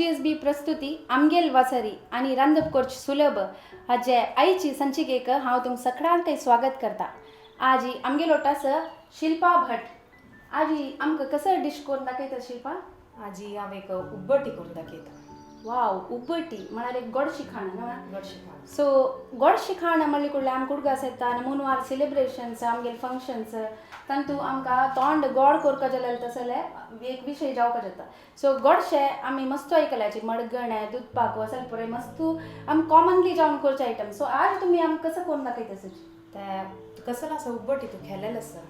GSB प्रस्तुती आमगेल वासरी आनी रांदप करचें सुलभ हाजे आयची संचिकेक हांव तुमकां सगळ्यांकय स्वागत करता. आजी आमगेलो आसा शिल्पा भट. आजी आमकां कसो डिश करून दाखयता शिल्पा? आजी हांव एक उब्बटी करून दाखयता. वाव, उब्बटी म्हळ्यार एक गोडशी खाण न्हू? गोडशें खाण. सो गोडशी खाण म्हणले कुडले आमकां उडगास येता आनी मुनवार सेलिब्रेशन्स, आमगेले फंक्शन्स, तांतू आमकां तोंड गोड करपा जाल्यार तसले एक विशय जावपा जाता. सो गोडशें आमी मस्त आयकल्याचे, मडगणें, दूदपाक असले पुराय मस्त आमी कॉमनली जावन करचे आयटम. सो आज तुमी आमकां कसो करून दाखयता सर? ते कसलो आसा उब्बटी, तूं खेलेलें आसा?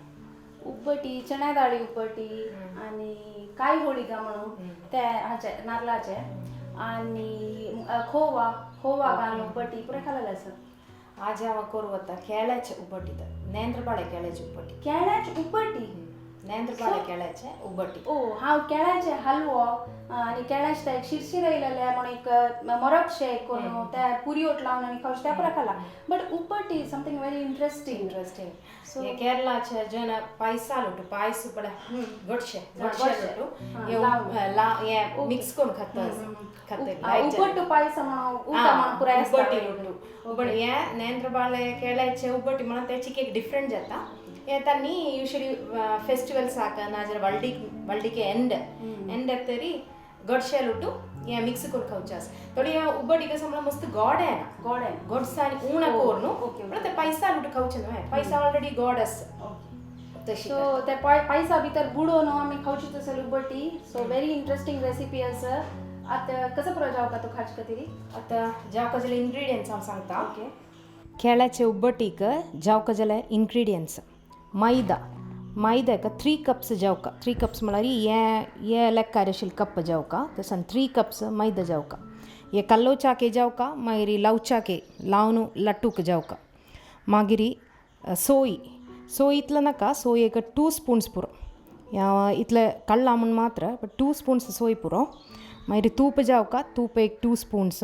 उब्बटी, चण्या दाळी उब्बटी आनी काय होळिगा म्हणून ते हाचे नारलाचे आनी खोवा खोवा घालून उब्बटी पुराय खालेलें आसा. आज हांव करूं वता केळ्याचे उब्बटी, नेंद्र बाळे केळ्याची उब्बटी. केळ्याची उब्बटी? नेंद्र बाळे केळ्याचे उब्बटी. ओ, हांव केळ्याचे हलवो आनी केळ्याचे ते एक शिरशिर येयलेले म्हणून एक मोरपशे करून ते पुरी ओट लावन आनी खावचे ते पुराय खाला, बट उब्बटी something very interesting. Interesting. So- हे केरळाचे जन पायसा लोटू, पायस पळय, गोडशे गोडशे लोटू हे हे मिक्स करून खाता खातले. उब्बट्टू पायस म्हणून ऊಟ म्हणून पुराय आसता. उब्बटी लोटू, बट हे नेंद्र बाळे केळ्याचे उब्बटी म्हणून त्याची केक डिफरंट जाता. हे तांणी यूजुअली फेस्टिवल्स आಕ नाजाल्यार वल्डीक वल्डीके एंड एंड येतरी गोडशे लोटू हे मिक्स करून खावचे आसा. थोडी हे उब्बटी कसं म्हणल्यार मस्त गोड येना. गोड आहे. गोडसाणी उणा कोरनु okay. ते पैसा लुटू खावचे न्हय, पैसा ऑलरेडी गोड आसा तशी. सो ते पायसा भितर बुडोवन आमी खावची तसली उब्बटी. सो व्हेरी इंट्रस्टींग रेसिपी आसा. आतां कसो पुरो जावका तूं खावचे खातीर? आतां जावका जाल्यार इन्ग्रिडियंट्स हांव सांगता. ओके. केळ्याचे उब्बटीक जावका जाल्यार इन्ग्रिडियंट्स: मैदा, मैदा एक 3 कप्स जावका. 3 कप्स म्हळ्यार हे हे लेक्कार आशिल्ले कप जावका, तसान 3 कप्स मैदा जावका. हे कल्लोचाके जावका, मागीर लवचाके लावन लट्टूक जावका. मागीर सोय, सोय इतलो नाका, सोय एक 2 स्पून्स पुरो. इतले कळ्ळा म्हूण मात्र, बट 2 स्पून्स सोय पुरो. मागीर तूप जावका, तूप एक 2 स्पून्स.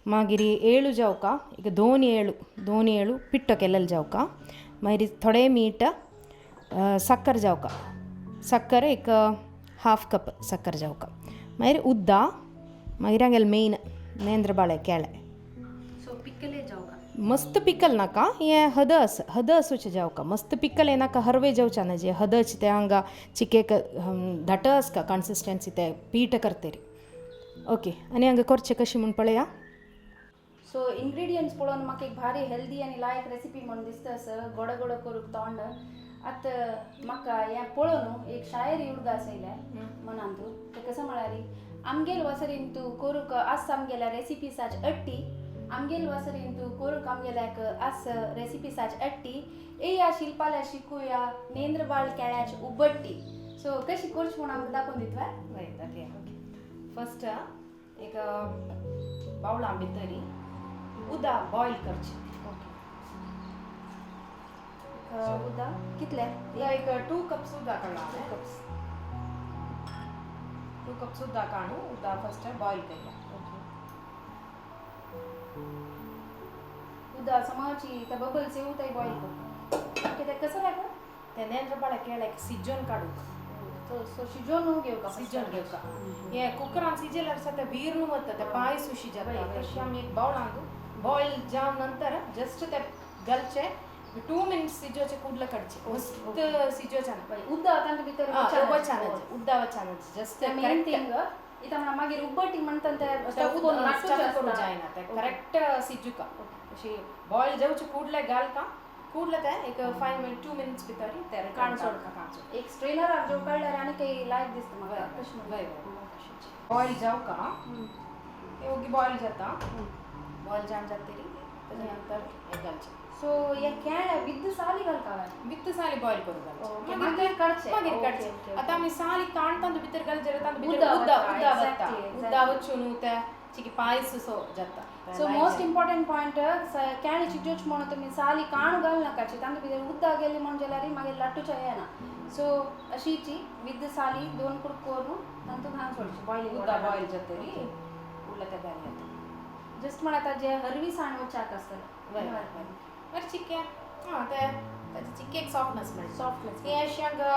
मागीर ಏಳು जावका, एक दोन ಏಳು, दोन ಏಳು पिट्टो केलेले जावका. मागीर थोडे मीठ, साकर जावका, साकर एक हाफ कप साकर जावका. मागीर उद्दा, मागीर हांगेले मेन नेंद्र बाळे केळे. सो पिकले जावका? मस्त पिकल नाका, हे हद आस हद आसूचे जावका. मस्त पिकल येनाका, हरवे जावचे ना, जे हदच ते हांगा चिकेक धाट आसका कन्सिस्टन्सी ते पीठ करतरी. ओके, आनी हांगा करचें कशें म्हूण पळया. सो इन्ग्रेडियंट्स पळोवन म्हाका एक भारी हेल्दी आनी लायक रेसिपी म्हणून दिसता आसा, गोड गोड करूंक तोंड. आतां म्हाका हें पळोवन एक शायरी उडगास येयल्या मनांतू. तें कसो म्हळ्यार, आमगेल वसरीन तूं करूंक आस आमगेल्या रेसिपीसाच अट्टी, आमगेल वसरीन तूं करूंक आमगेल्याक आस रेसिपीसाच अट्टी, येया शिल्पाल्या शिकुया नेंद्रबाळ केळ्याची उब्बट्टी. सो कशी करची म्हूण आमकां दाखोवन दितवे? वय, दाखया. फर्स्ट एक बावलां भितरी उदक बॉयल करचें. ओके, उदक कितलें? उदक एक 2 कप्स उदक काडला. 2 कप्स. 2 कप्स उदक काडू, उदक फर्स्ट बॉयल करया. ओके, उदक समाची त्या बबल्स येऊ ते बॉईल कर. ओके, ते कसं लागं? ते नेंद्र बाळे केळ्याक सिजोवन काडूंक. सो सो शिजोवन घेवका? सिजोवन घेवका. हे कुकरान सिजल्यार आसा ते विरून वता, ते पांय सुशी जाता. तशी आमी एक बावलांक बॉयल जावन नंतर जस्ट ते घालचे, 2 मिनिट्स सिजोचे, कुडले काडचे, मस्त सिजोचे ना. उदक तांचे भितर? वचानच, उद्दा वचानच, जस्ट. मेन थिंग इथं म्हणा मागीर उब्बटी म्हणटा ते स्टफ करून स्टफ करूं जायना, ते करेक्ट सिजुका. अशी बॉयल जावचे कुडले घालता, कुडले ते एक 5 मिनिट 2 मिनिट्स भितर ते काण सोडका. काण सोड. एक स्ट्रेनरार जो काडल्यार आनी काही लायक दिसता म्हाका. कशें म्हणटा? वय वय, बॉयल जावका, हे ओगी बॉयल जाता. बॉयल जावन जातरी ताच्या नंतर हे घालचें. सो हे केळ्या विथ साली घालता? विथ साली बॉयल करून घालचें. मागीर काडचें. मागीर काडचें. आतां आमी साली काण तांदूळ भितर घाल जाल्यार तांदूळ भितर उद्दा उद्दा वता, उद्दा वता. उद्दा वचून ते चिकी पायस सो जाता. सो मोस्ट इम्पॉर्टंट पॉयंट, केळी चिजोच म्हणून तुमी साली काणू घाल नाकाची, तांदूळ भितर उद्दा गेली म्हणून जाल्यार मागीर लाटूच्या येना. सो अशीची विथ साली दोन कुडक करून तांतूत घालून सोडची बॉयलिंग. उद्दा बॉयल जातरी उरला ते घाल येता. जस्ट म्हण आतां जे हरवी साण वचाक आसतलें. वय वय, मागीर चिकेन आं ते ताची चिक्केक सॉफ्टनेस मेळटा. सॉफ्टनेस. हे अशें हांगा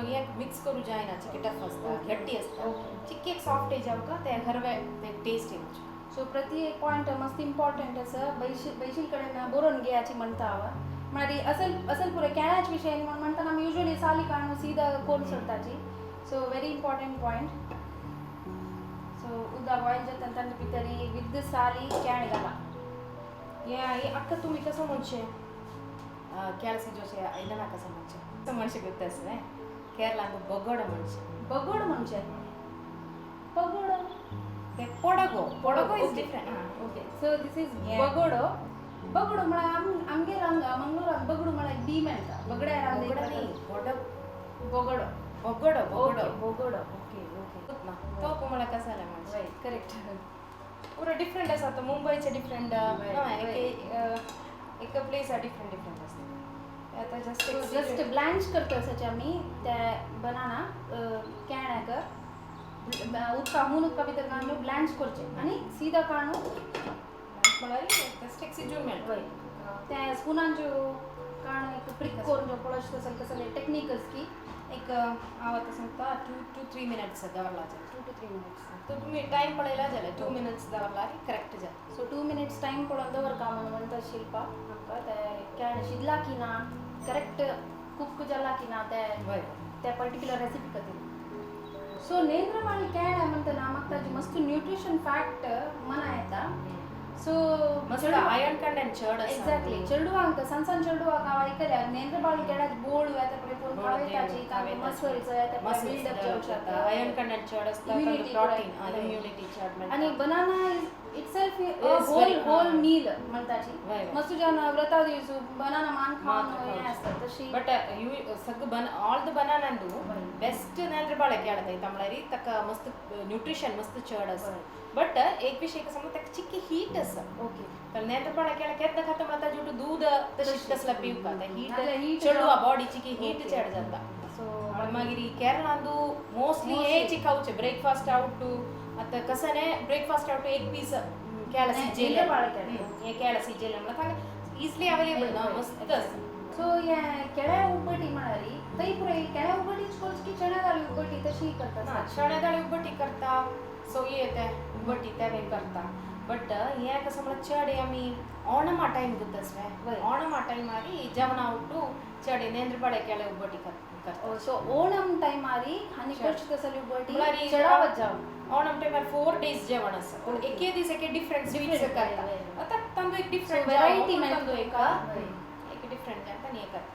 हे मिक्स करूं जायना, चिके टफ आसता, घट्टी आसता. चिक्केक सॉफ्ट जावका ते हरवे ते टेस्ट येवचे. सो प्रति एक पॉयंट मस्त इम्पॉर्टंट आसा, बैशील कडेन बरोवन घेयाची म्हणटा हांव. म्हळ्यार असल असल पुरो केळ्याच विशय म्हण म्हणटाना आमी युजली साली काडून सीधा कोरून सोडटाची. So very important point. So उदक बॉयल जाता तांचे भितर विथ साली केळ घाला. हे अक्का तुमी कसं म्हणचे केळ सिजोचे आयदनां कसं म्हणचे कसं म्हणचे ಗೊತ್ತಾसನೆ केरळांत बगोड म्हणचे. बगोड म्हणचे बगोड ते पडगो, पडगो is different. Okay, so this is बगोडो. बगडो म्हळ्यार आमगेर हांगा मंगळूराक बगडो म्हळ्यार बी मेळटा बगड्या. बगडो न्ही, बडो. बगडो. बगोडो, बगोडो. बगोडो, ओके ओके. तोप म्हळ्यार कसं जालें म्हणचे. करेक्ट. पुरो डिफरंट आसा तो मुंबयचे डिफरंट, एक प्लेस डिफरंट डिफरंट आसता. आतां जस्ट जस्ट ब्लांच करता आसाचे आमी त्या बनाना केळ्याक उदका हून उदका भितर घालून ब्लांच करचें आनी सीधा काडून. म्हळ्यार जस्ट एक सिजून मेळटा. वय, त्या स्पुनान जो काडून एक प्रिक करून जो पळोवचो तसले कसले टेक्नीक की. एक हांव आतां सांगता 2 to 3 minutes दवरला जाल्यार. 2 to 3 minutes. तो तुमी टायम पळयला जाल्यार 2 मिनट्स दवरला करेक्ट जाता. सो 2 मिनट्स टायम पळोवन दवरका म्हणून म्हणटा शिल्पा आमकां. ते केळ शिजला की ना, करेक्ट कुक जाला की ना ते त्या पर्टिक्युलर रेसिपी खातीर. सो नेंद्रबाळी केळ म्हणटना म्हाका ताजी मस्त न्यूट्रिशन फॅक्ट मना येता. सो मस्त आयर्न कंटेंट चड आसा. एक्झॅक्टली. चेडवांक, सण सण चेडवांक हांव आयकल्या नेंद्रबाळी केळ्याक बोळ येता पळय, पूण खावयताची तांकां मसल्स येता, बिल्डअप जावंक शकता. आयर्न कंटेंट चड आसता. Immunity. Protein, immunity चड मेळटा. आणि banana is itself Is whole very- whole meal म्हणताची. वय. मस्त जन व्रता दिवसू बनाना मान खावन मात्र हें खावचें. आसता तशी. ಬಟ್ you ಸಗ್ ಬನ್ ಆಲ್ the ಬನಾನಂದು ಬೆಸ್ಟ್ ನೇಂದ್ರಬಾಳೆ ಕೇಳದ ತಮಳರಿ ತಕ್ಕ ಮಸ್ತ್ ನ್ಯೂಟ್ರಿಷನ್ ಮಸ್ತ್ ಚಡ್ ಅಸ. ಬಟ್ एक विषय कसं ताका चिक्की हीट आसा. नेंद्रबाळे केळ केन्ना खाता म्हळ्यार ताजे दूध तशीच तसला पिवका ते हीट नाल्यार heat चेडवा बॉडी चिकी हीट चड जाता. सो मागीर केरळांतू मोस्टली हे खावचे ब्रेकफास्ट आवटू. आतां कसने ब्रेकफास्ट आवटू एक पीस केळ सिजेले. नेंद्रबाळे केळ. हे केळ सिजेले म्हळ्यार थांगा इजिली अवेलेबल ना मस्त आसा. सो हे केळ्या उब्बटी म्हळ्यार थंय पुराय केळ्या उब्बटीच करची की चण्या दाळी उब्बटी तशी करता? ना, चण्या दाळी उब्बटी करता, सोय येते उब्बटी ते बी करता. बट हे कसं म्हळ्यार चड आमी ओणमा टायम करता. ओणमा टायमारी जेवणा उठू चड नेंद्रबाळे केळे उब्बटी करता. सो ओणम टायमारी आनी करची तसली उब्बटी म्हळ्यार चडावत जावन. ओणम टायमार 4 डेज जेवण आसा, पूण एके दीस एके डिफरंट स्वीट्स Different, करता. आतां तांदूळ एक डिफरंट variety मेळटा. तांदूळ एक एक डिफरंट जाता आनी हे करता.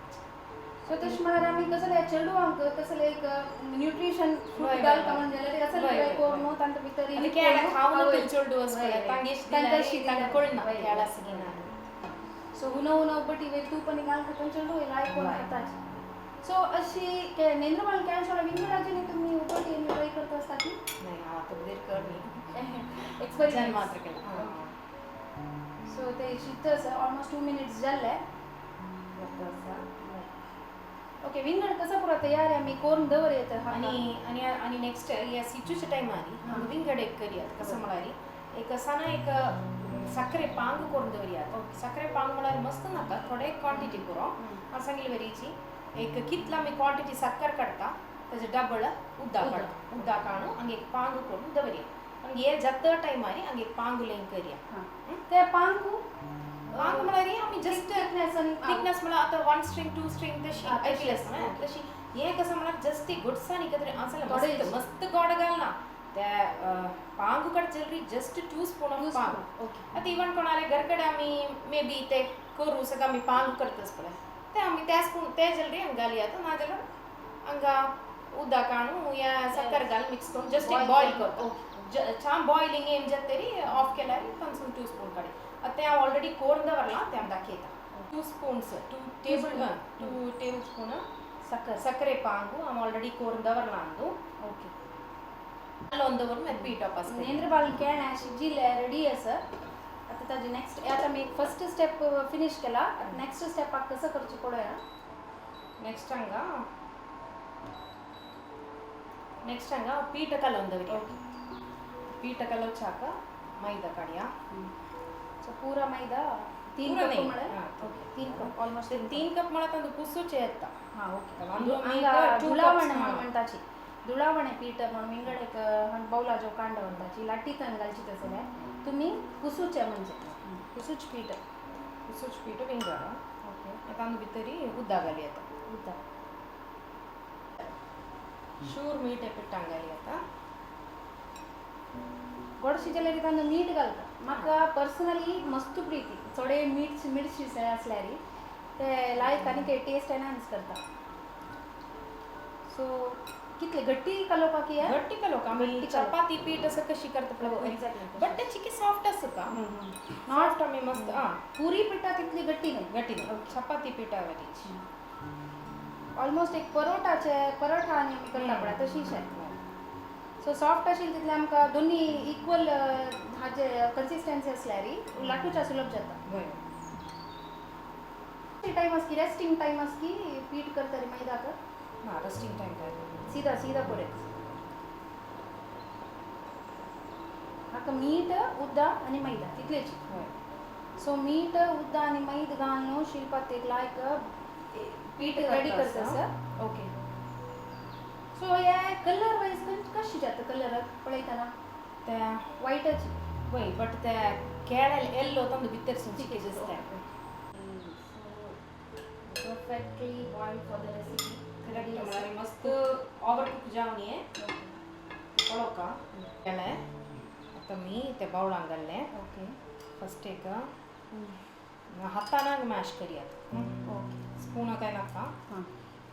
सो तशें म्हळ्यार आमी कसले चेडवांक कसले एक न्यूट्रिशन फ्रूट घालता म्हण जाल्यार कसले करून तांकां भितर आनी केळ्या खावन तूं चेडू आसपळय तांगे तांकां तांकां कळना केळ आसा की ना. सो हुनो हुनो उब्बटी वयर तूप आनी घालून खाता चेडू लायक करून खाताची. सो अशी नेंद्रबाळ केळ सोडा विंगडाची न्ही तुमी उब्बटी ट्राय करता आसता की? नाही, हांव आतां बरें कर न्ही. एक्सपेरिमेंट मात्र केला. सो ते शिजता आसा, ऑलमोस्ट 2 मिनिट्स जाल्ले. ओके, विंगड कसं पुरो तयार आमी करून दवर येता. आणि आणि आणि नेक्स्ट या सिजूच्या टायमारी हांगा विंगड एक करयात. कसं म्हळ्यार एक सणा एक ಸಕ್ಕರೆ ಪಾಂಗು करून दवरयात. ಸಕ್ಕರೆ पांग म्हळ्यार मस्त नाका, थोडे क्वांटिटी पुरो. हांव सांगिल्ले वरीची एक कितला आमी क्वांटिटी साकर काडटा ताजे डबल उदक काडटा. उदक काडून हांगा एक पांगू करून दवरया. आनी हे जाता टायमारी हांगा एक पांगू लेन करया. ते पांगू? पांग म्हळ्यार आमी जस्ट थिकनेस आनी थिकनेस म्हळ्यार आतां वन स्ट्रिंग टू स्ट्रिंग तशी. तशी. ऐकलें आसता न्हय तशी. हें कसं म्हळ्यार जस्ट ती गोडसाण एकत्र आसलें. थोडे. मस्त मस्त गोड घालना ते पांगू कडे जल्री जस्ट 2 स्पून Two of पांग. Spoon, okay. आतां इवन कोणाले घर कडेन आमी मे बी ते करूं सगळं आमी पांग करताच पळय ते आमी त्या स्पून ते जल्री हांगा घालया. नाजाल्यार हांगा उदक हाडून या साकर घाल मिक्स करून जस्ट एक बॉयल करता. छान बॉयलिंग येम जाता तरी ऑफ केल्यार तांसून 2 स्पून काडी. आतां तें हांव ऑलरेडी करून दवरलां, तें हांव दाखयता. 2 spoons, 2 table spoon साकर. ಸಕ್ಕರೆ ಪಾಂಗು हांव ऑलरेडी करून दवरलां अंदू. घालून दवरून मागीर पीठ वापस. नेंद्रबाळ केळ्या शिजिल्ले रेडी आसा. आतां ताजे नेक्स्ट आतां आमी फर्स्ट स्टेप फिनीश केला. आतां नेक्स्ट स्टेपाक कसं करचें पळोवया. ನೆಕ್ಸ್ಟ್ ಹಂಗ ಪೀಠ ಕಲೊಂದು ಪೀಠ ಕಲೋಚಾಕ ಮೈದಾ ಕಾಡಿಯಾ. ಸೊ ಪೂರ ಮೈದಾ तीन पुरो कप नाही. म्हळ्यार हा. Okay, 3 cup almost. 3 कप म्हळ्यार तांदूळ पुसूचे येता. हां, ओके. तांदूळ हांगा आमी 2 धुळावणे cups, म्हणून हा. म्हणटाची, धुळावणे पीठ म्हणून विंगड एक बावला जो कांड म्हणटाची लाटीतान घालची तसले तुमी पुसूचे, म्हणजे पुसूच पीठ. पुसूच पीठ विंगड. ओके. तांदूळ भितरी उदक घाली येता. उदक. शूर मीठ पिट्टांग घाली येता. गोडशी जाल्यार तांदूळ मीठ घालता. म्हाका पर्सनली मस्त प्रीती थोडे मीठ मिरची आसल्यार ते लायक आनी टेस्ट एनहान्स करता. सो कितले घट्टी कालोवपाक हे? घट्टी कालोवक आमी घट्टी कालोवप. चपाती पीठ असं कशी करता हो, पळय. exactly. But ते चिकी सॉफ्ट आसता का सॉफ्ट आमी मस्त. हां. पुरी पिठा तितली घट्टी न्हय. घट्टी न्ही, चपाती पिठा वरीच. ऑलमोस्ट एक परोठाचे परोठा आनी आमी करता पळय तशीच. सो सॉफ्ट आशिल्ले तितले आमकां दोन्ही इक्वल हाजे कन्सिस्टन्सी आसल्यार लाटूच्या सुलभ जाता. टायम आसकी रेस्टिंग टायम आसकी पीठ करता रे मैदाक? ना, रेस्टिंग टायम काय. सीधा सीधा पुरे हाका मीठ, उद्दा आनी मैदा तितलेच. हय. सो मीठ, उद्दा आनी मैद घालून शिल्पाक एक लायक पीठ रेडी करता sir. Okay. सो हे कलर वायज कशी जाता कलर पळयतना? ते वायटच. वय, बट ते केळेल येल्लो तांदूळ भितर चिके दिसता. Perfectly boiled for the recipe. Correct, म्हळ्यार मस्त ओवर कुक जावन ये पळोवका. केळे आतां मी ते बावळांक घाल्ले. ओके. फस्ट एक हातान मॅश करयात. ओके. स्पून काय नाका. हां.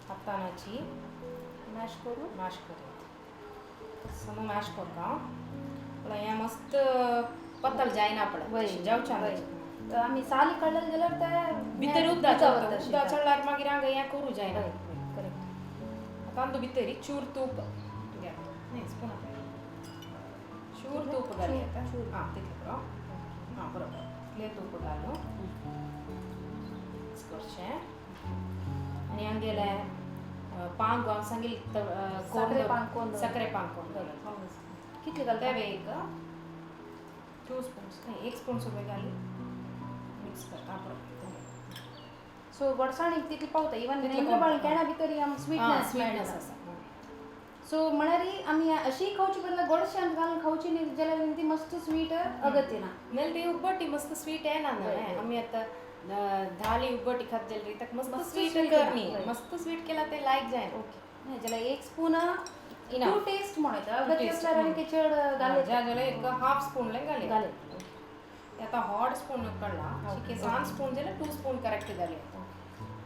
हातानाची मॅश करून मॅश करयात. सो मॅश करता पळय, हें मस्त पतल जायना पळय. जावच्या वय. तर आमी साली काडलेले जाल्यार ते भितर उदक वता. उदक चडल्यार मागीर हांगा हें करूं जायना. करेक्ट. आतां अंदू भितर चूर तूप न्ही, स्पून चूर तूप घाली आतां. चूर. आं, तितलें पुरो. आं, बरोबर, तितलें तूप घालून मिक्स करचें. आनी हांगेलें पांक हांव सांगिल्लें. साखरे पांक कोन्न दवरलें. साखरे पांक कोन्न दवरलें. कितले घालता? तें एक 2 स्पून्स, एक स्पून सुद्दां घाली, मिक्स करता पुरो. सो गोडसाणीक तितली पावता इवन तितली नेंद्रबाळ पावता. केळ्या भितर आम स्वीटनेस. स्वीटनेस आसा. सो म्हळ्यार आमी अशी खावची बदला गोडशान घालून खावची न्ही जाल्यार ती मस्त स्वीट अगत्य ना. मेल ती उब्बटी मस्त स्वीट येना न्हय. आमी आतां धाली उब्बटी खात जाल्यार ताका मस्त मस्त स्वीट sweet करनी. येना, वय. मस्त स्वीट केला ते लायक जायना. ओके, न्हय जाल्यार एक स्पून Enough. To test म्हणून येता. अगत्य taste. असल्यार आनी चड घाल. जाल्यार एक हाफ स्पून घाली. घाले. आतां हॉट स्पून काडला. चिके सान स्पून जाल्यार 2 स्पून करेक्ट जाली.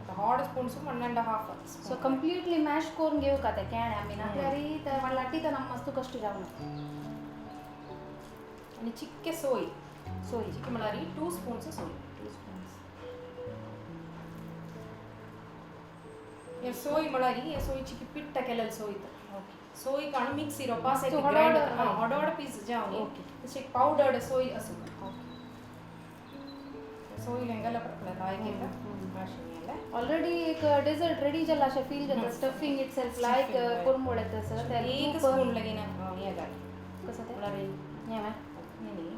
आतां hot spoon 1.5. So completely mash करून घेवका ते केळें आमी, नाल्यार ते लाटीतान आमी मस्त कश्ट जावना. आनी चिक्के सोय. सोय. चिक्के म्हळ्यार 2 स्पून्स सोय. 2 स्पून्स. हे सोय म्हळ्यार हे सोय चिकी पिट्ट केलेले सोय. ओके. सोय काडून मिक्सी रोपास So, grind. हळू हळू पीस जावन Okay. तशें पावडर्ड सोय आसूं. ओके. सोय घालप लायक येता मातशें. ऑलरेडी एक डेझर्ट रेडी जाला अशें फील जाता. स्टफिंग it self लायक करून पळयता सर. एक स्पून लगीन हें घाल. कसं ते? म्हळ्यार हें न्ही? न्ही,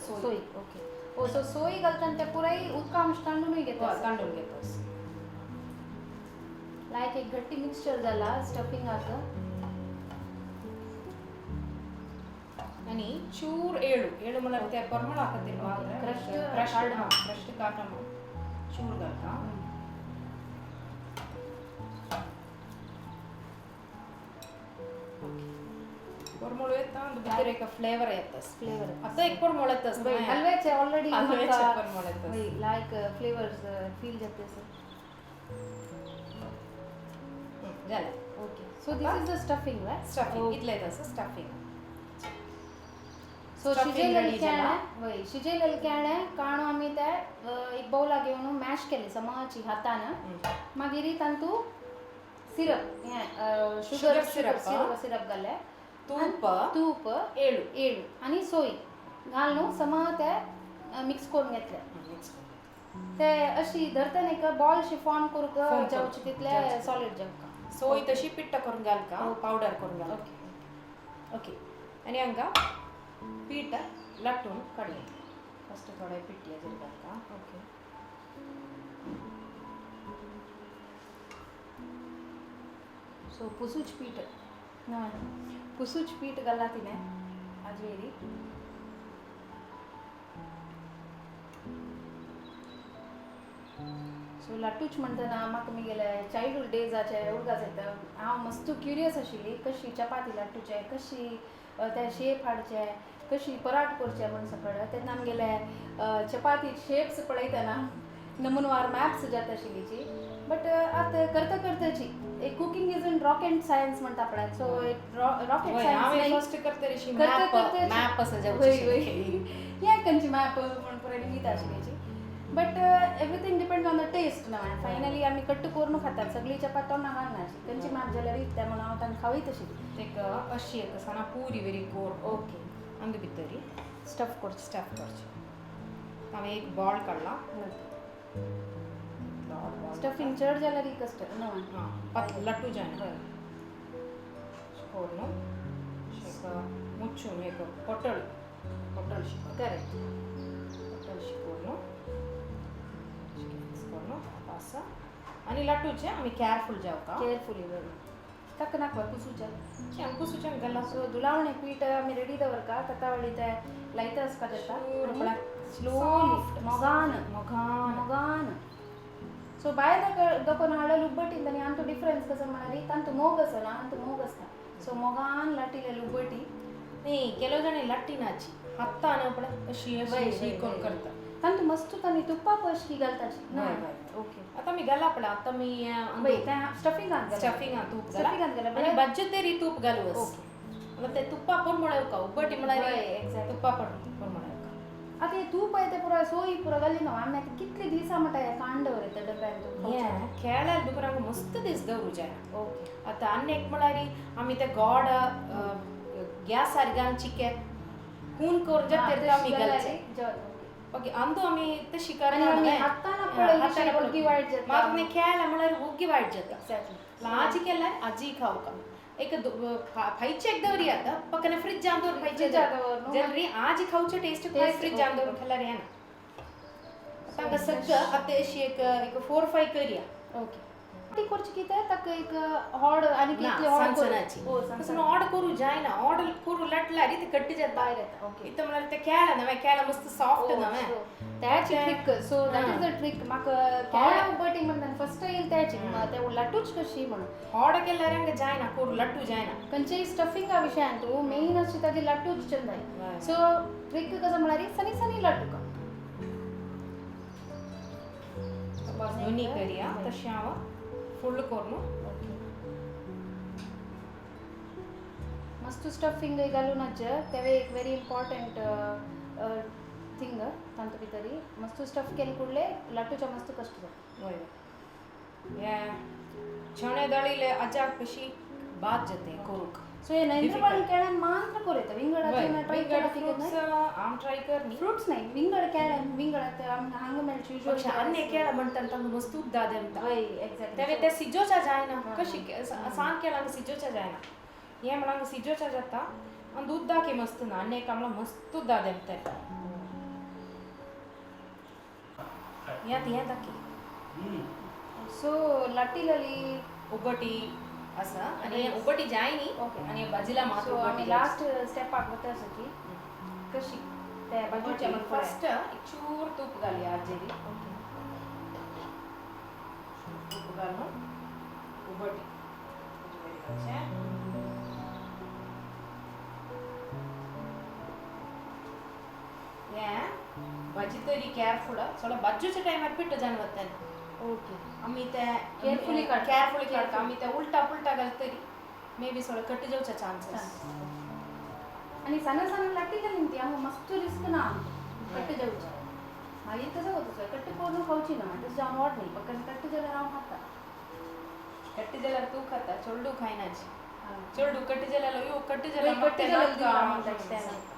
सोय. सोय, ओके. ओ, सो सोय घालतना ते पुराय उदका अंश कांडूनय घेता. कांडून घेता. लायक एक घट्टी मिक्सचर जाला स्टफिंगाक. आनी चूर ಏಳು, ಏಳು म्हळ्यार ते परमळ हाकतील मात्र. Crushed crushed cardamom. Crushed cardamom चूर घालता. परमळ येता अंद भितर एक फ्लेवर येता. फ्लेवर. आतां एक परमळ येता. हलव्याचे ऑलरेडी. हलव्याचे परमळ येता. लायक फ्लेवर्स फील जाते सर. जालें. Okay, so this is the stuffing, right? Stuffing इतलें येता स्टफिंग. सो Stuffing शिजयलेले ready जाला. केळें, वय, शिजयलेले केळें काणू आमी ते एक बावला घेवन मॅश केले समाची हातान. मागीर तांतू सिरप हें शुगर Sugar syrup. Syrup घाले. तूप. तूप. ಏಳು. ಏಳು आनी सोय घालून समा ते मिक्स करून घेतले. मिक्स. ते अशी धरतना एक बॉल फॉर्म करूंक Form करूंक. जावचे तितले जावचे. सॉलिड जावका. सोय तशी पिट्ट करून घालका, पावडर करून घाल. ओके. ओके, आनी हांगा पीठ लाटून काडया. फस्ट थोडे पिट्टी हाजेर घालता. ओके. सो पुसूच पीठ ना पुसूच पीठ घालला तिने आजवेरी. सो लाटूच म्हणटना म्हाका म्हगेले चायल्डहूड डेजाचे उडगास येता. हांव मस्त क्युरियस आशिल्ली कशी चपाती लाटूचे, कशी ते शेप हाडचे, कशी पराठ करचे म्हण सकळ. तेन्ना आमगेले चपाती शेप्स पळयतना नमुनवार मॅप्स जाता आशिल्लीची. बट आतां करता करताची एक cooking is in rocket science म्हणटा पळय. सो रॉकेट सायन्स हें खंयची मॅप म्हण पुराय मीत आशिल्लीची. But everything depend on the taste ना. फायनली आमी कट्ट करून खातात सगळी चपात तोंडा घालना. खंयची मॅप जाल्यार इतल्या म्हणून हांव तांकां खावयत आशिल्ली. एक अशी एक सणा पुरी वेरी गोड. ओके अंदू भितरी स्टफ करचें. स्टफ करचें. हांवें एक बॉल काडला. स्टफिंग चड जाल्यार कश्ट ना. हां लट्टू जायना करून एक मुच्चून एक పొట్టలు పొట్టలు करेक्ट పొట్టలు शिकवून फिक्स करून पास आणि लाटूचे आम्ही केअरफुल जावका. केअरफुली तक नाका कुसूचे कुसूचे गल्ला. सो दुलावणे पीठ आमी रेडी दवरका ततावळी ते लायता आसपा जाता स्लोली मोगान मोगान मोगान. सो भायर दोकोन हाडले उब्बटी आनी आमचो डिफरन्स कसो म्हळ्यार तांचो मोग आसना आमचो मोग आसता. सो मोगान लाटिले उब्बटी. न्ही ಕೆಲವು ಜನ ಲಟ್ಟಿನಾಚಿ ಹತ್ತಾನ अशी अशी अशी करून करता. तांतू मस्त तांणी तुप्पा पशी घालताची. ओके आता मी घाला पळय. आता मी स्टफिंगान स्टफिंगान तूप स्टफिंगान घाला आनी बज्जतेरी तूप घालू. ओके ते तुप्पा पोरमळेवका उब्बटी म्हळ्यार तुप्पा पोरमळेवका. आतां हे तूप आहे ते पुरा सोय पुरा घाली न्हू आमी आतां कितले दिसा म्हणटा हें कांड दवरता डब्यान तूप. हें खेळायला दुकान आमकां मस्त दीस दवरू जाय. ओके आतां आनी एक म्हळ्यार आमी ते गोड ग्यासार घालून चिके हून करून जाता आमी घालचे. ओके अंदू आमी तशी करना. मागीर खेळ्ळा म्हळ्यार ओग्गी वायट जाता. आजी केल्यार आजी खावका एक फायचे एक दवरी आता पక్కने फ्रिज आंदोर फायचे जल्री आजी खावचे टेस्ट फ्रिज आंदोर खाल्यार येना. तांकां सगळं आतां अशी एक एक 4-5 करया. ओके ती करची कितें ताका एक हॉड आनी कितली हॉड सनसनाची तसं ऑर्डर करू जायना. ऑर्डर करू लटला री ते कट्टी जाता भायर येता. ओके इथं म्हळ्यार ते केळा नवें केळा मस्त सॉफ्ट नवें त्याची trick. So that is the trick. म्हाका केळा उब्बटी म्हणटा फर्स्ट येईल त्याची ते लट्टूच कशी म्हणून ऑर्डर केल्यार हांगा जायना करू लट्टू जायना. खंयचेय स्टफिंगा विशयान तूं मेन अशी ताजी लट्टूच चंदाय. सो ट्रिक कसं म्हळ्यार सनी सनी लट्टू का दोन्ही करया तशें हांव फुल करून. ओके मस्त स्टफिंग घालूनच तेवे एक वेरी इम्पॉर्टंट थिंग तांतू भितरी मस्त स्टफ केले कुडले लाटूच्या मस्त कश्ट जाता. हय हें चणे दाळीले अजाक कशी बाद जाते करूक. सो हे नरेंद्रबाण केळ्यान मात्र करयता विंगड ट्राय फ्रुट्स आम ट्राय करनी फ्रुट्स नाही विंगड केळ्यान विंगड हांगा मेळचे युजुअल अन्य केळं म्हणटात तांकां मस्त उद्दा देमता. हय एक्झॅक्टली तेवे ते सिजोचा जायना कशी सान केळ्यांक सिजोचा जायना हें म्हळ्यार सिजोचा जाता आनी उद्दाकी मस्त ना आनी एक आमला मस्त उद्दा देमता. हें दाखय. सो लाटिलली उब्बटी आसा आनी उब्बटी जाय न्ही. ओके आनी भाजीला मात्र आमी लास्ट स्टेपाक वता आसा कशी ते बाजूचे फर्स्ट एक चूर तूप घालया आजेरी. ओके तूप घालून उब्बटी घालचें. हें भाजी तरी केअरफुल थोडो बाजूच्या टायमार पिट्ट जावन वतालें. ओके आमी ते केअरफुली काडटा केअरफुली काडटा आमी ते उलटा पुलटा घालतरी मे बी थोडो कट्ट जावचे चान्सीस. आनी सण सण लाटिले न्ही ती आमकां मस्त रिस्क ना कट्ट जावचे. मागीर तसो वता कट्ट करून खावची ना तशें जावन वाट न्ही पक्का कट्ट जाल्यार हांव खाता. कट्ट जाल्यार तूं खाता चेडू खायनाची. चेडू कट्ट जाल्यार यो कट्ट जाल्यार कट्ट जाल्यार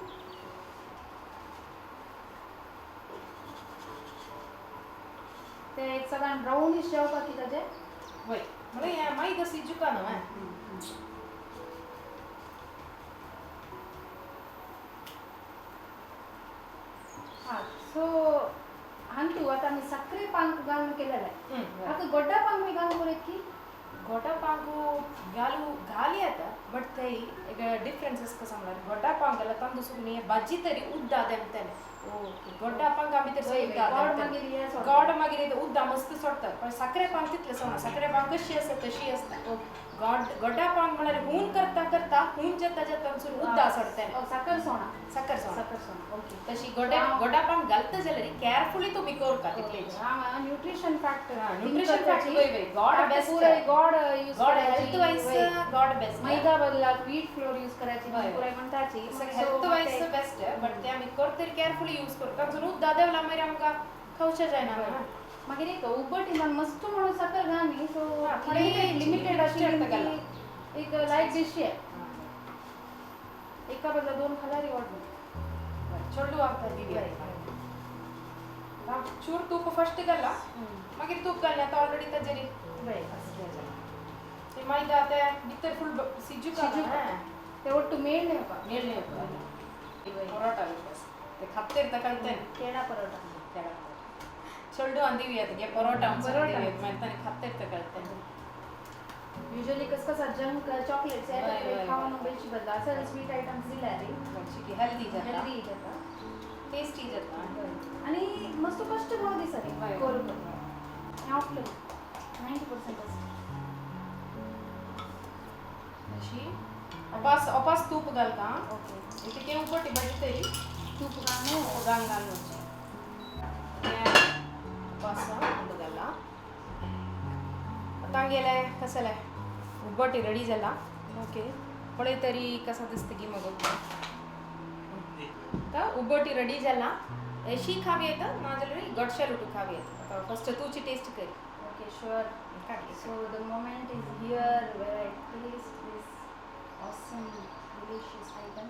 ते एक सगळ्यान ब्राउनिश जावपाक कितें ताजें. वय म्हळ्यार हें मागीर सिजुका न्हू. हां सो अंतू आतां आमी साखरे पांक घालून केलेले, आतां गोड्डा पांक बी घालून करत की? गोडा पांगु घालू घाली आता, बट थंय एक डिफरन्स कसं म्हळ्यार गोडा पांगाला तांदूळ सुकणी भाजी तरी उद्दा देमतले. गोड्डा पांग आमी तर उद्दा. गोड मागीर हे सोडटा. गोड मागीर उद्दा मस्त सोडतात, पण साखरे पांग तितले सोडना. साखरे पांग कशी आसता तशी आसता. गोड गोड्डा पांग म्हळ्यार हून करता करता हून जाता जाता उद्दा सोडतले. साखर सोडा. साखर सोडा. साखर सोडा, ओके. तशी गोड्या गोड्डा पांग घालता जाल्यार केअरफुली तुमी करता तितलेच. Nutrition fact. न्यूट्रिशन फॅक्ट, वय वय, गॉड बेस्ट. पुराय गॉड यूज. गॉड हेल्थ वाईज गॉड बेस्ट. मैदा बदलाक व्हीट फ्लोर यूज करायची पुराय म्हणटाची. हेल्थ वाईज बेस्ट, बट ते आमी करतरी केअरफुली यूज करता. तांचो उद्दा देवला मागीर आमकां खावचें जायना. मागीर एक उब्बटीन मस्त म्हणून साखर घाल न्ही, सो थोडे लिमिटेड लिमिटेड घाला. एक लायक डिश आहे. एका बदला दोन खाल्यार वाट. चोडू ಆಗ್ತದೆ दिव्या. चूर तूप फर्स्ट घाला, मागीर तूप घालणे आता ऑलरेडी ताजेरी ते मैदा ते भितर फुल सिजू. शिजूक. ते ಒಟ್ಟು ಮೇಲ್ನೆ. ಮೇಲ್ನೆ ಪರೋಟ ते खात्तेर ಕಲ್ತೇನೆ. ಕೇಡ ಪರೋಟ. ಚೊಲ್ಡು ಅಂದಿವಿ ಅದಕ್ಕೆ ಪರೋಟ. ಪರೋಟ. ತಾನೆ ಖತ್ತೇರ್ ಕಲ್ತೇನೆ. युजली कस कसा जंक चॉकलेट्स खावून बेची बदला असं स्वीट आयटम्स दिल्यार हेल्दी जाता. हेल्दी जाता. टेस्टी जाता. आणि मस्त कष्ट बरो दिसता करूंक. ऑफलो 90% आसता. अशी अपास अपास तूप घालता. ओके. इतके उपटी भाजी तरी. तूप घालून. घाल घालून अपास तूप घाला. आतां गेले कसले उब्बटी रेडी जाला. ओके. पळय तरी कसा दिसता की मगो. आतां उब्बटी रेडी जाला. शी खावी येता, नाजाल्यार गोडशे लुटू खावी येता. आतां फर्स्ट तुची टेस्ट कर. Okay, sure. काडली. So the moment is here where I taste this awesome delicious item.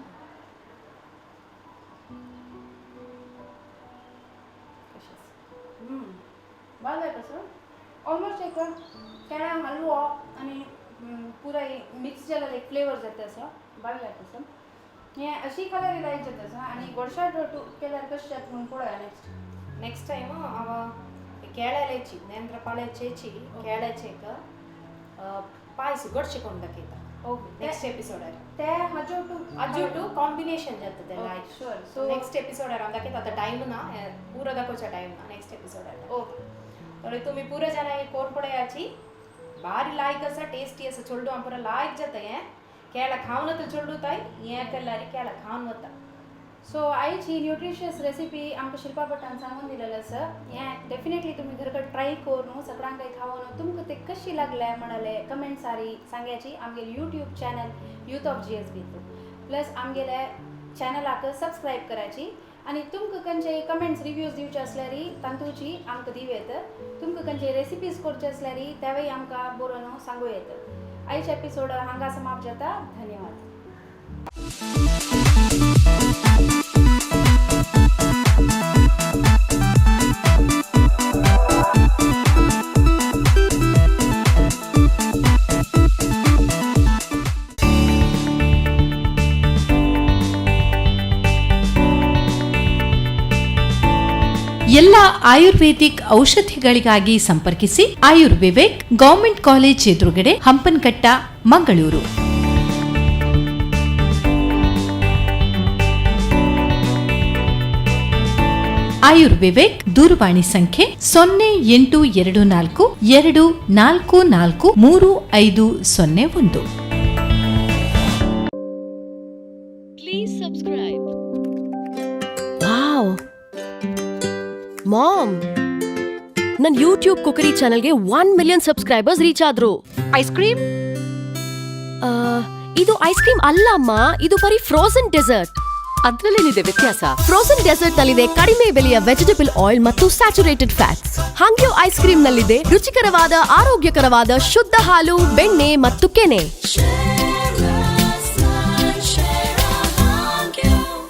कशें? बरें जाता सर. ऑलमोस्ट एक केळ्या हलवो आनी पुराय मिक्स जाल्यार एक फ्लेवर जाता असो. बरें जाता सर हें. अशी खाल्यार लायक जाता सर. आनी गोडशा केल्यार कशें जाता म्हूण पळोवया नेक्स्ट. ನೆಕ್ಸ್ಟ್ ಟೈಮ್ ಅವ ಕೇಳಲೇಚಿ ನೇಂದ್ರ ಪಾಳೆ ಚೇಚಿ ಕೇಳಚೇಕ ಪಾಯಸ ಗೊಡ್ಚೆ ಕೊಂಡಕೇತ. ಓಕೆ. ನೆಕ್ಸ್ಟ್ ಎಪಿಸೋಡ್ ते हाजो टू. ಅಜ್ಜುಟು ಕಾಂಬಿನೇಷನ್ ಜಾತದೆ like. Sure. So next episode ಅಂದಕ್ಕೆ ಅದ ಟೈಮ್ ನಾ ಪೂರ ದಕೋಚ ಟೈಮ್ ನಾ ನೆಕ್ಸ್ಟ್ ಎಪಿಸೋಡ್. ಓಕೆ. तर तुम्ही पूरा जण हे कोर पळयाची. भारी लायक असा टेस्टी असा चोल्डू आम पुरा लायक जाता. हें केळा खावन तर चोल्डू ताय हें केल्यार केळा खावन वता. सो आयची न्यूट्रिशियस रेसिपी आमकां शिल्पा भट्टान सांगून दिलेलें आसा. हें डेफिनेटली तुमी घरकट ट्राय करून सगळ्यांक खावन तुमकां ते कशी लागले म्हणाले कमेंट सारी सांगायची आमगेले YouTube channel youth of GSB. Plus आमगेले चॅनलाक सबस्क्रायब करायची आनी तुमकां खंयचे कमेंट्स रिव्यूज दिवचे आसल्यार तांतूची आमकां दिवं येता. तुमकां खंयचे रेसिपीज करचे आसल्यार तेवूय आमकां बरोवन सांगू येता. आयचे एपिसोड हांगा समाप्त जाता. धन्यवाद. ಎಲ್ಲ ಆಯುರ್ವೇದಿಕ್ ಔಷಧಿಗಳಿಗಾಗಿ ಸಂಪರ್ಕಿಸಿ ಆಯುರ್ವಿವೇಕ್, ಗವರ್ಮೆಂಟ್ ಕಾಲೇಜ್ ಎದುರುಗಡೆ, ಹಂಪನಕಟ್ಟ, ಮಂಗಳೂರು. ಆಯುರ್ವಿವೇಕ್ ದೂರವಾಣಿ ಸಂಖ್ಯೆ 0824 2443501. Please subscribe. Wow ma'am, ನನ್ನ ಯೂಟ್ಯೂಬ್ ಕುಕರಿ ಚಾನೆಲ್ಗೆ 1 ಮಿಲಿಯನ್ ಸಬ್ಸ್ಕ್ರೈಬರ್ಸ್ ರೀಚ್ ಆದ್ರು. Ice cream? ಇದು ಐಸ್ ಕ್ರೀಮ್ ಅಲ್ಲ ಅಮ್ಮ, ಇದು ಬರೀ ಫ್ರೋಸನ್ ಡೆಸರ್ಟ್. ಅದ್ರಲ್ಲೇನಿದೆ ವ್ಯತ್ಯಾಸ? ಫ್ರೋಸನ್ ಡೆಸರ್ಟ್ ನಲ್ಲಿದೆ ಕಡಿಮೆ ಬೆಲೆಯ ವೆಜಿಟೇಬಲ್ ಆಯಿಲ್ ಮತ್ತು ಸ್ಯಾಚುರೇಟೆಡ್ ಫ್ಯಾಟ್ಸ್. ಹಾಂಗ್ಯೋ ಐಸ್ ಕ್ರೀಮ್ ನಲ್ಲಿದೆ ರುಚಿಕರವಾದ, ಆರೋಗ್ಯಕರವಾದ ಶುದ್ಧ ಹಾಲು, ಬೆಣ್ಣೆ ಮತ್ತು ಕೆನೆ.